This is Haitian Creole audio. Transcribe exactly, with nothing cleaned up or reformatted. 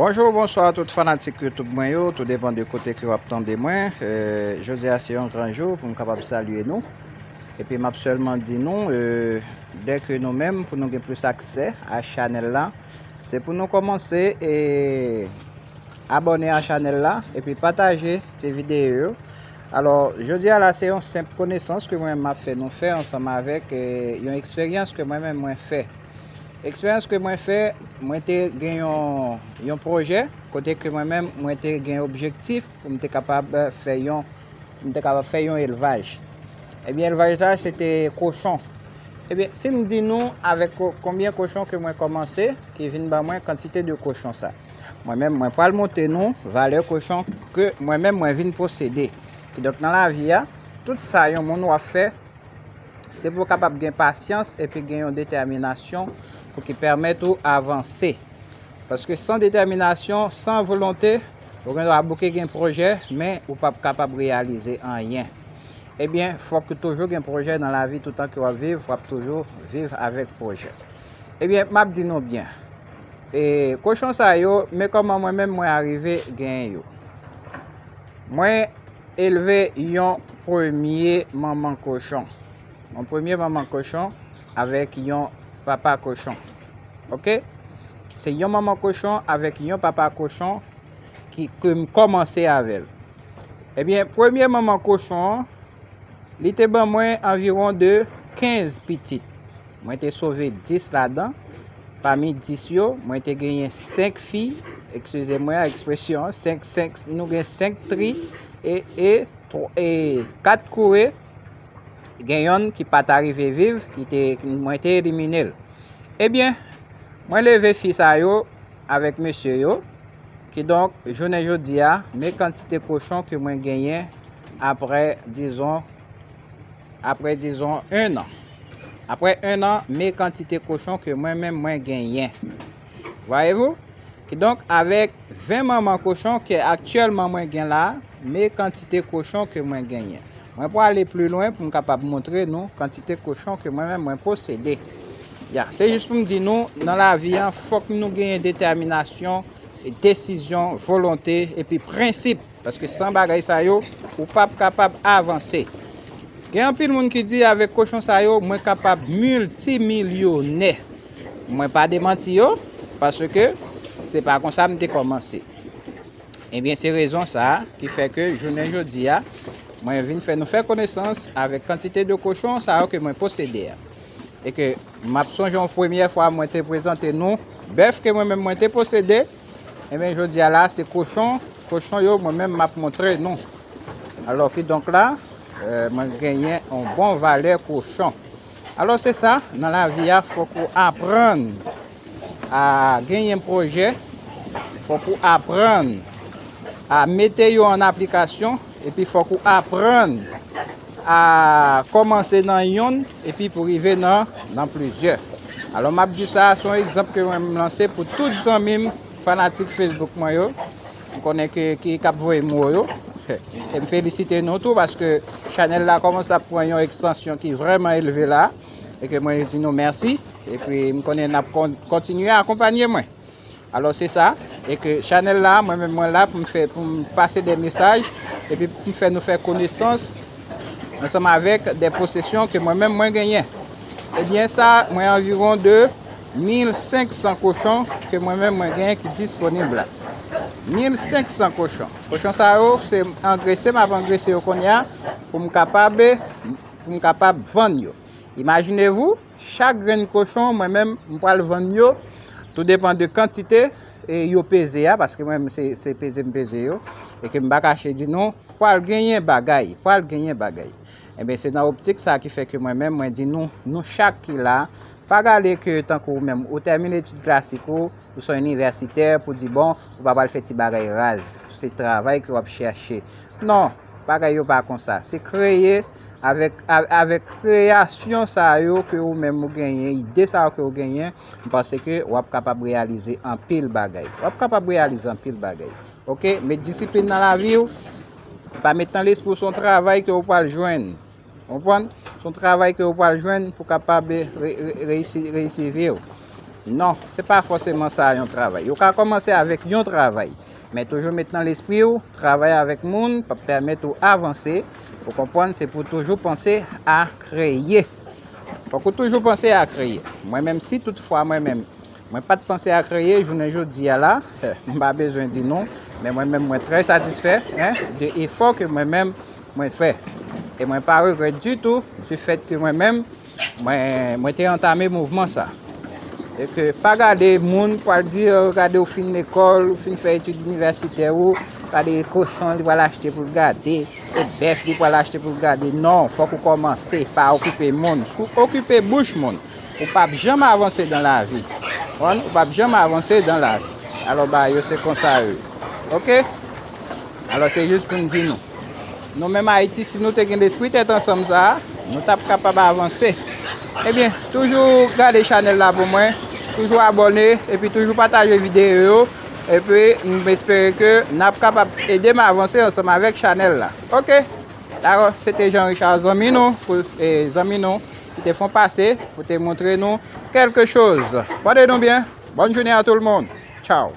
Bonjou, bonswa tout fanatik YouTube mwen yo, tou depann de kote ke w ap tande mwen. Eh, jodi a se yon gran jou pou m kapab salye nou. Epi m ap sèlman di nou, eh, dèke nou menm, pou nou gen plis aksè a chanèl la, se pou nou kòmanse, eh, abòne a chanèl la, epi pataje ti videyo yo. Alò, jodi a la, se yon senp konesans ke mwen m ap fè nou fè ansanm avèk, eh, yon eksperyans ke mwen menm mwen fè. Eksperyans ke mwen fè, mwen te gen yon, yon pwojè, kote ke mwen menm, mwen te gen objektif pou m te kapab, eh, fè yon, pou m te kapab fè yon elvaj. Ebyen, elvaj la, se te kochon. Ebyen, si m di nou avèk ko-, konbyen kochon ke mwen kòmanse, ki vin ban mwen kantite de kochon sa. Mwen menm, mwen pral montre nou valè kochon ke mwen menm, mwen vin posede. Kidonk, nan lavi a, tout sa yon moun w ap fè, se pou w kapab gen pasyans epi gen yon detèminasyon pou ki pèmèt ou avanse. Paske san detèminasyon, san volonte, ou gen dwa bouke gen pwojè, men ou p ap kapab reyalize anyen. Ebyen, fòk ou toujou gen pwojè nan lavi toutan ke w ap viv, w ap toujou viv avèk pwojè. Ebyen, m ap di nou byen. E, kochon sa yo, men kòman mwen menm mwen arive genyen yo. Mwen elve yon premye manman kochon. Yon premye manman kochon avèk yon papa kochon. Oke? Se yon manman kochon avèk yon papa kochon ki, ke m kòmanse avè l. Ebyen, premye manman kochon an, li te ban mwen anviwon de kenz pitit. Mwen te sove dis ladan. Pami dis yo, mwen te genyen senk fi, eskize mwen a ekspresyon an, senk, senk, nou gen senk tri e, e, twa, e kat koure. Gen yonn ki pa ta rive viv, ki te, mwen te elimine l. Ebyen, mwen leve fi sa yo avèk mesye yo. Kidonk, jounen jodi a, men kantite kochon ke mwen genyen apre, dizon, apre, dizon, en an. Apre en an, men kantite kochon ke mwen menm mwen genyen. Voyez-vous? Kidonk, avèk ven manman kochon ke aktyèlman mwen gen la, men kantite kochon ke mwen genyen. Mwen pou ale pli lwen pou m kapab montre nou kantite kochon ke mwen menm mwen posede. Ya, se jis pou m di nou, nan lavi a, fòk nou genyen detèminasyon, desizyon, volonte, epi prensip. Paske san bagay sa yo, ou p ap kapab avanse. Gen anpil moun ki di, avèk kochon sa yo, mwen kapab miltimilyonè. Mwen pa demanti yo, paske se pa konsa m te kòmanse. Ebyen, se rezon sa a ki fè ke jounen jodi a, mwen vin fè nou fè konesans avèk kantite de kochon sa yo ke mwen posede a. E ke m ap sonje yon premyè fwa mwen te prezante nou bèf ke mwen menm mwen te posede. Ebyen, jodi a la, se kochon, kochon yo mwen menm m ap montre nou. Alò, kidonk la, eh, mwen genyen yon bon valè kochon. Alò, se sa, nan lavi a, fòk ou aprann a genyen pwojè, fòk ou aprann a mete yo an aplikasyon, epi fòk ou aprann a kòmanse nan yonn, epi pou rive nan, nan plizyè. Alò, m ap di sa, se yon egzanp ke mwen m lanse pou tout zanmi m, fanatik Facebook mwen yo. M konnen ke, ki, k ap voye mo yo. E m felisite nou tou, paske chanèl la kòmanse ap pran yon ekstansyon ki vrèman elve la, e ke mwen di nou mèsi. Epi, m konnen n ap kon-, kontinye akonpanye mwen. Alò, se sa. E ke chanèl la, mwen menm, mwen la pou m fè, pou m pase de mesaj, epi pou m fè nou fè konesans ansanm avèk de posesyon ke mwen menm, mwen genyen. Ebyen, sa, mwen anviwon de mil senk san kochon ke mwen menm, mwen genyen ki disponib la. Mil senk san kochon. Kochon sa yo, se angrese, m ap angrese yo kounye a pou m kapab, pou m kapab vann yo. Imajine vou, chak grenn kochon, mwen menm, m pral vann yo, tou depan de kantite e yo peze a, paske mwen menm, se, se peze m peze yo, e ke m pa kache di nou, pral genyen bagay, pral genyen bagay. Ebyen, se nan optik sa ki fè ke mwen menm, mwen di nou, nou chak ki la, pa gade ke tankou ou menm, ou tèmine etid klasik ou, ou se yon inivèsitè, pou di, bon, ou pa pral fè ti bagay raz. Se travay ke w ap chèche. Non, bagay yo pa konsa. Se kreye avèk, a-, avèk kreyasyon sa yo ke ou menm ou genyen, ide sa yo ke ou genyen, m panse ke w ap kapab reyalize anpil bagay. W ap kapab reyalize anpil bagay. Oke? Met disiplin nan lavi w. Pa met nan lespri w se yon travay ke w pral jwenn. Konprann? Se yon travay ke ou pral jwenn pou kapab re-, re-, reyisi, reyisi vi w. Non, se pa fòseman sa yon travay. Ou ka kòmanse avèk yon travay, men toujou met nan lespri w, travay avèk moun p ap pèmèt ou avanse. Ou konprann, se pou toujou panse a kreye. Fòk ou toujou panse a kreye. Mwen menm, si toutfwa mwen menm, mwen pa t panse a kreye, jounen jodi a la, m pa bezwen di non, men mwen menm, mwen trè satisfè, en, de efò ke mwen menm, mwen fè. E mwen pa regrèt ditou, di fèt ke mwen menm, mwen, mwen te antame mouvman sa. E ke pa gade moun pou al di, "Oh, gade, ou fin lekòl, ou fin fè etid inivèsitè ou, gade kochon li pral achte pou l gade, e bèf li pral achte pou l gade." Non, fòk ou kòmanse pa okipe moun. Si w okipe bouch moun, ou p ap janm avanse dan lavi. Konprann? Ou p ap janm avanse dan lavi. Alò, bagay yo se konsa yo ye. Oke? Alò, se jis pou m di nou. Nou menm Ayiti, si nou te gen lespri tèt ansanm sa a, nou t ap kapab avanse. Ebyen, toujou gade chanèl la pou mwen, toujou abòne, epi toujou pataje videyo yo. Epi, m espere ke n ap kapab ede m avanse ansanm avèk chanèl la. Oke? Dakò, se te Jean Richard, zanmi nou, pou, e, zanmi nou, ki te fè yon pase pou te montre nou kèlke choz. Pòte nou byen. Bonne journée à tout le monde. Ciao.